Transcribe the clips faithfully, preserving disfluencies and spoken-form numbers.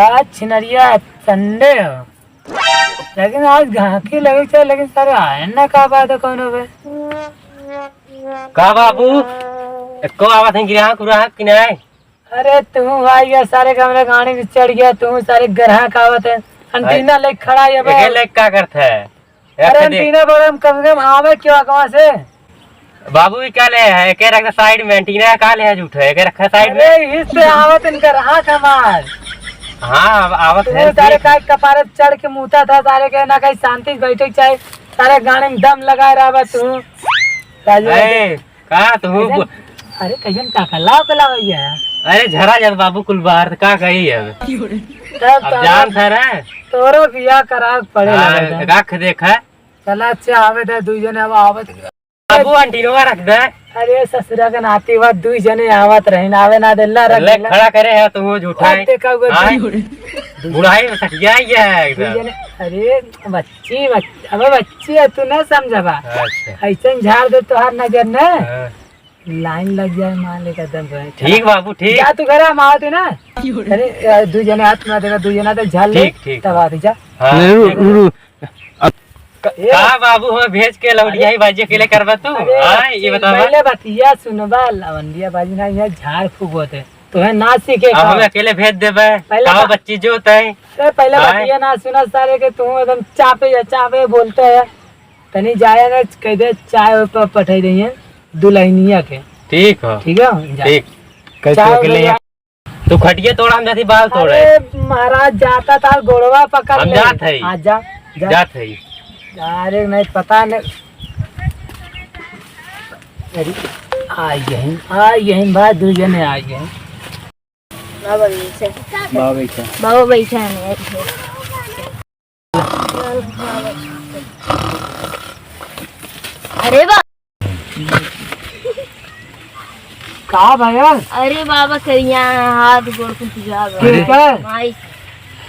आज छिनरिया Sunday हो, लेकिन आज गाहकी लगे चाहे, लेकिन सारे आए ना, का बात है, कौन हो बे? का बाबू, एको आवत है गिराहक उराहक कि नहीं? अरे तू भाई, ये सारे के हमरे गाड़ी में चढ़ गया, तू सारे ग्राहक आवत है, antenna लेके खड़ा है बे। एके लेके का करत है? अरे रख दे। Antenna बड़ा हम कम से कम आवे क्यों कहाँ से? बाबू, ई का ले है? एके रख side में, antenna का ले है झूठे? एके रखा side में। अरे, इस पे आवत इनका ग्राहक हमार। हाँ, अब आवत तू है, सारे ठीक। का कपारे चढ़ के मूता था, सारे के ना कहीं शांति से बैठे के चाहे, सारे गाड़ी में दम लगाए रहा बा तू। राजू ए, का तू कैसन? बो-, अरे, कैसन का का लाव के लाव गया है? अरे, झरा जल बाबू कुल बाहर, का कही है? तब अब तो जान था रे। तोरो बियाह करावे के पड़े हाँ, लगा था। रख देखा। चला, अच्छा, आवे दे, दुई जने अब आवत। बाबू, antenna रख दे। अरे, ससुरा के नाती हुआ, दुई जने आवत रहिन, आवे ना देला, रख ले, देला। खड़ा करे है, तू वो झूठा अब है। देखा हुआ हाँ? दुई बुढ़ाई में सटिया ही है दुई एकदम। जने, अरे, बच्ची, बच-, अबे बच्ची है, तू ना समझबा। अच्छा। ऐसे झाड़ दे तोहार नजर ने। हाँ। Line लग जाए, मान ले, एकदम से। ठीक बाबू, ठीक। जा तू घरे, हम आवत है ना। अरे, ए, दुई जने हाथ में देगा, दुई जने तो झाड़ ले, ठीक, ठीक। तब आते जा। हाँ, नहीं, रु-, ठीक। रु-, रु-, अब क-, ए। का बाबू, हमें भेज के लौंडिया अरे। बाजी अकेले करबा तू? अरे, हाँ, ये बच्ची, बतावा। पहले बतिया सुनबा, लौंडिया बाजी ना, यहाँ झाड़ फूक होते। तोहे ना सीखे अब का? हमें अकेले भेज देबे। पहले का बा-, बच्ची जो होता है? अरे, पहले हाँ। बतिया ना सुना सारे के, तू एकदम चापे या चापे बोलते है। तनी जाए ना, कह दे चाय प-, पठाई दइए दुल्हनिया के। ठीक हो। ठीक है, जा। ठीक। कैसे चाय अकेले भैया। तू खटिया तोड़ा, हम जाती बाल तोड़े। अरे महाराज, जाता था, गोड़वा पकड़ हम ले। जात है। हाँ, जा, जा। जात है। अरे नहीं, पता नहीं। अरे, आ गए, आ गए भाई, दो जने आ गए। बाबा भी से। बाबा भी से। बाबा बैठा है। अरे बा- का भयल? अरे बाबा, करिया हाथ गोड़ कुछ जा बा। ठीक है? माई।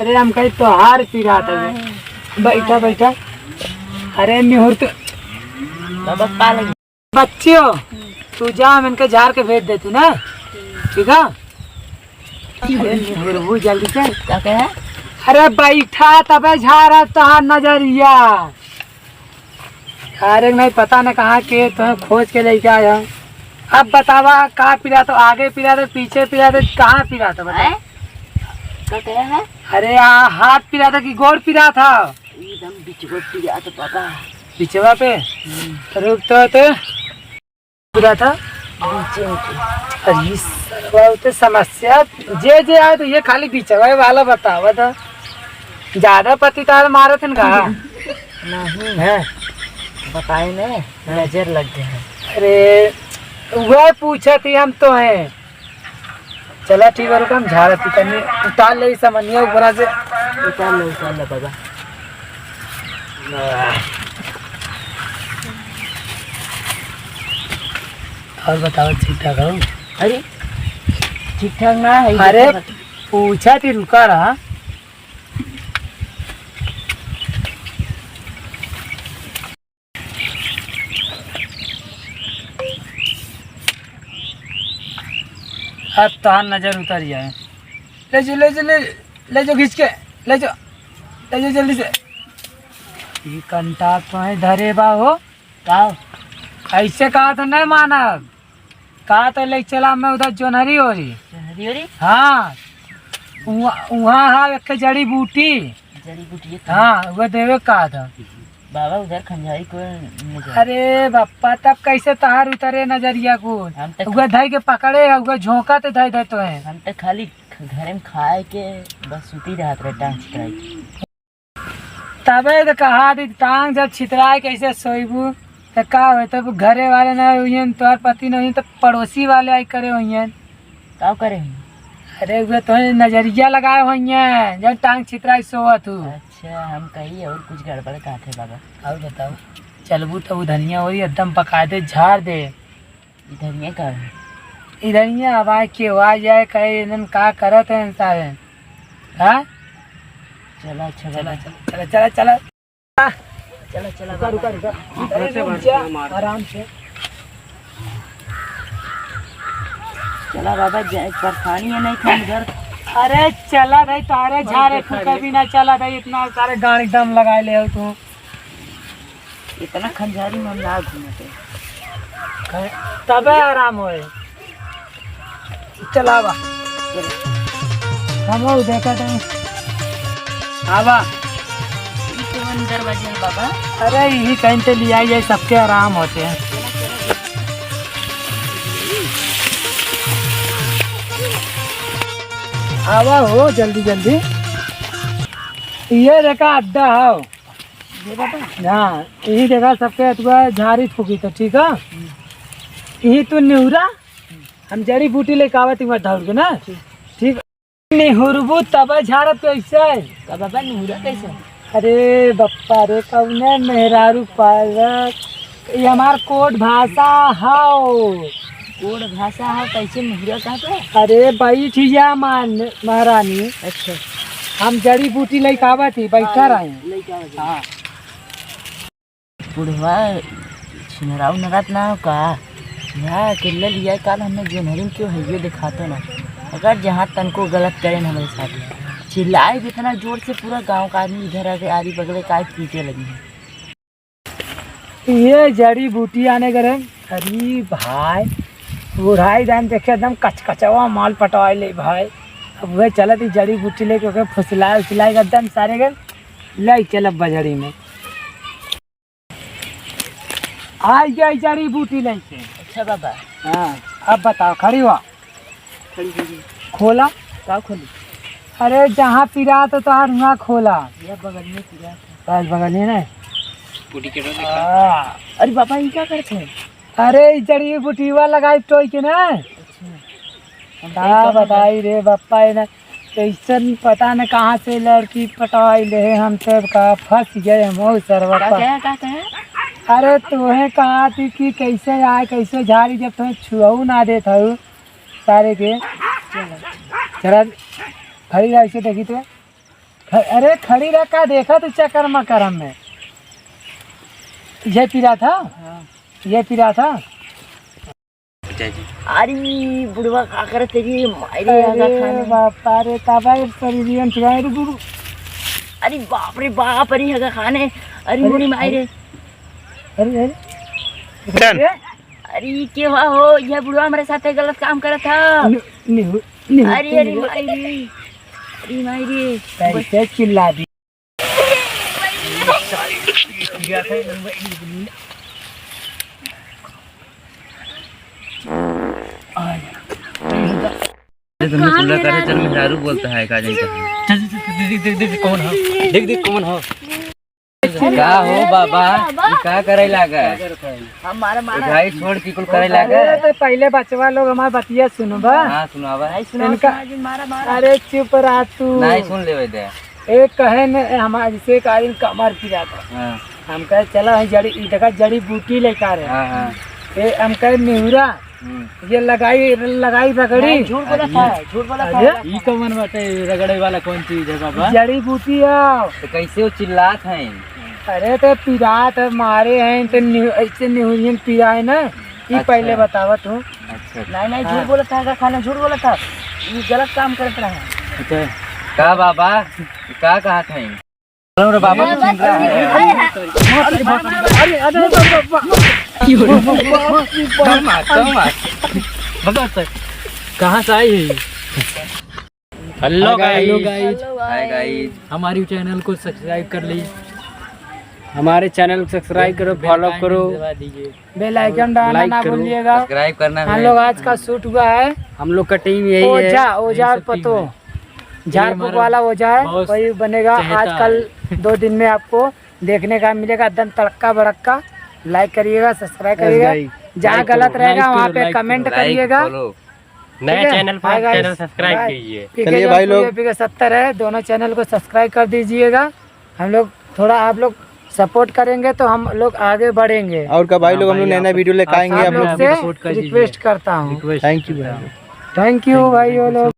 अरे हम कहीं तोहार पिरात है। हाँ। बैठा, बैठा। अरे निहुर तो। बाबा पाल। बच्चियों, तू जा, हम इनके झाड़ के भेज देती ना, ठीक है? अरे निहुरबू जल्दी से। का कहे? अरे बैठा, तबे झाड़ है तोहार नजरिया। अरे नहीं, पता न कहाँ के तोहे खोज के लेके आया। अब बतावा, का पिरात हो? आगे पिरात हो, पीछे पिरात हो, कहाँ पिरात हो, बता। हैं? का कहे है? अरे आ, हाथ पिरात हो कि गोड़ पिरात हो? एकदम बिचवा पिरात हो, बाबा। बिचवा पे? हम्म। रुक तो, तो। पूरा था? बीचे में के। अरे, ई सरवा होते समस्या, जे, जे आए तो ये खाली बिचवा वाला बतावा था। ज्यादा पति तार मारत हन का? नहीं। हैं? बताए ने, नजर लग गए हैं। अरे, वह पूछत ही हम तो हैं। चला ठीक बा, रुका, हम झाड़त ही तनी, उतार ले ई समनिया ऊपरा से। उतार ले, उतार ले बाबा। और बताओ, ठीक ठाक हो? अरे, ठीक ठाक ना है, अरे, देखो। पूछत ही, रुका रहा। अब तोहार नजर उतर जाए। ले जो, ले जो, ले, ले जो खींच के, ले जो, ले जो जल्दी से। ई कंटाप तो है धरे बा हो। का? ऐसे कहा तो नहीं मानब। कहा तो ले चला मैं उधर जोनहरी ओरी। जोनहरी ओरी? हाँ। उहाँ, उहाँ हा एक जड़ी बूटी। जड़ी बूटी है तो। हाँ, वो देवे का था। बाबा उधर खंजाई को ले जाओ। अरे बाप्पा, तब कैसे तहार उतरे नजरिया को? हम तो उहे धई के पकड़े है, उहे झोंका ते धई देतो है। हम तो खाली घरे में खाए के बस सुती रहत रहे, टांग छितराई के। तबे तो कहा थी, टांग जब छितराए कैसे सोईबू? तो का होई, तब घरे वाले ना होइहन, तोहर पति ना होइहन, तो पड़ोसी वाले आई करे होइहन। का करे हैं? अरे, वे तो नजरिया लगाए होइहन, जब टांग छितराई सोवत हूँ। अच्छा, हम कही और कुछ गड़बड़ कहत है बाबा। और बताओ, चलबू तो उ धनिया वही एकदम बकायदे झाड़ दे। ई धनिया का है? ई धनिया अब आए के आ जाए, कहे इन्हन का करत हैं सारे, हाँ? चला, अच्छा चला, बाबा। चला, चला, चला, चला। चला, चला रुका, बाबा। रुका, रुका। अरे, रुक जा, आराम से। चला बाबा, जा, परेशानी है नहीं, खाली घर। अरे चला भाई, तारे झारे फूके बिना चला भाई, इतना सारे गाड़ी दम लगाए ले हो तू। इतना खंजारी में हम ना घूमते। तबे आराम होए। चला बा। चलो। हम लोग देखा थे। आवा। ई कौन दरवाजा है बाबा? अरे यही कहीं से लिया जाए, सबके आराम होते हैं। आवा हो जल्दी जल्दी। ये देखा अड्डा हो। ये बाबा। हाँ, यही देखा सबके अथवा झारी फूकी तो ठीक है। यही तू निहुरा, हम जड़ी बूटी लेके आवत ही दौड़ के ना। ठीक। ठीक। निहुरबू तब झारत कैसे? का बाबा निहुरा कैसे? अरे बप्पा रे, कौने मेहरारू पालक, ये हमार कोड भाषा हौ। कोड भाषा हौ, कैसे निहुरा कहत है? अरे बैठ जा मान-, महारानी। अच्छा। हम जड़ी बूटी लेके आवत ही, बैठा हाँ, रहे। लेके आवत ही। हाँ। बुढ़वा छिनराऊ नगत ना हो का? यहाँ अकेले लिया काल हमने जोनहरी में क्यों है ये दिखाते ना। अगर जहाँ तनको गलत करें हमारे साथ, चिल्लाए भी इतना जोर से पूरा गाँव का आदमी इधर आके आरी बगले का पीटे लगी है। ये जड़ी बूटी आने करे। अरे भाई, बुढ़ाई दान देखे एकदम कचकचवा माल पटवाए ले भाई। अब वह चलत ही जड़ी बूटी लेके ओके फुसलाए उसलाए एकदम सारे के ले चलब बजड़ी में। आई गई जड़ी बूटी लेके। अच्छा बाबा। हाँ, अब बताओ, खड़ी हुआ। खड़ी, खड़ी। खोला। का खोली? अरे जहाँ पिरात है तोहार हुआ खोला। ये बगल में पिरात है। बस बगल में ना। बूटी के रोज देखा। हाँ। अरे बाबा, ई का करत है? अरे ई जड़ी बूटीवा लगाई टोई के ना। अच्छा। हम का बताई रे बप्पा, ये ना कैसन पता न कहाँ से लड़की पटाई ले है, हम सब का फंस गए हम, ओ सरवा का का। कहे, का कहे? अरे तोहे कहा थी कि कैसे आए, कैसे झारी, जब तुम्हें छुआऊ ना देत हऊ सारे के। चला, खड़ी रह, ऐसे देखी तो। ख-, अरे खड़ी रह, का देखा तू चक्कर में करम में? ये पी रहा था? हाँ। ये पी रहा था? अरे बुढ़वा का करत है रे, माई रे, अरे आगा खाने। बाप रे, तबाही शरीरियन चुराए रे गुरु। अरे बाप रे बाप, अरे हगा खाने, अरे अरे, मोरी माई रे। अरे, अरे। डन। अरे, अरे के हुआ हो, ये बुढ़वा हमारे साथ गलत काम करत था। नि-, निहु-, निहु-, अरे, अरे निहु-, माई रे, अरे माई रे। कैसे चिल्ला दी? ये तुमने कुल्ला करे, चल मेहरारू बोलता है, का जनता है। चल, चल, चल, देख, देख, देख, देख, कौन हो? देख, देख, कौन हो? का हो बाबा, ई का करे लागा? हमारा मारा। उठाई छोड़ के कुल करे लागा? अरे, तो पहले बचवा लोग हमार बतिया सुनो बा। हाँ, सुनावा। नहीं सुनावा, इनका सुनावा जी, मारा, मारा। अरे, चुप रहा तू। नहीं सुन लेवे दे। ए, कहे न, ए, हमार जैसे एक आदमी कमर पिरात है। हाँ। हम कहे, "चला, हम जड़ी, ई देखा, जड़ी बूटी लेकर आ रहे हैं।" हाँ, हाँ। ए, हम कहे, "निहुरा, हम्म। ये लगाई, लगाई रगड़ी।" नहीं, झूठ बोला था, अरे। झूठ बोला था। अरे। ई कौन बाटे, रगड़े वाला कौन चीज है बाबा? जड़ी बूटी है। तो कैसे वो चिल्लात हैं? अरे, तो पिरात है, मारे हैं, तो निहु-, ऐसे निहुरियन पिराए ना। ई अच्छा। पहले बतावत हूँ। अच्छा। नहीं, नहीं, झूठ हाँ। बोलत है, खाना झूठ बोलत है। ये गलत काम करत रहा है। अच्छा। का बाबा, का कहत है? चलो रे बाबा, तू सुन रहा है। अरे, अरे, अरे, बाबा। मत मार, मत मार। भगत, कहाँ से आई है? Hello Hi guys। Hello guys। Hi guys। हमारी channel को subscribe कर ली। हमारे channel को subscribe करो, follow करो। Bell icon दबाना ना भूलिएगा। Subscribe करना। हम लोग आज का shoot हुआ है। हम लोग का team यही है। ओझा, ओझा और पतो। झाड़ फूक वाला ओझा है, वही बनेगा। आजकल दो दिन में आपको देखने का मिलेगा एकदम तड़का भड़क्का। Like करिएगा, subscribe करिएगा। जहाँ गलत रहेगा वहाँ पे comment करिएगा। नया channel पर channel subscribe कीजिए। चलिए भाई लोग। सत्तर है, दोनों channel को subscribe कर दीजिएगा। हम लोग थोड़ा आप लोग support करेंगे तो हम लोग आगे बढ़ेंगे। और का भाई लोग, हम लोग नया नया video लेके आएंगे आप लोग से। Request करता हूँ। Thank you भाई। Thank you भाई लोग।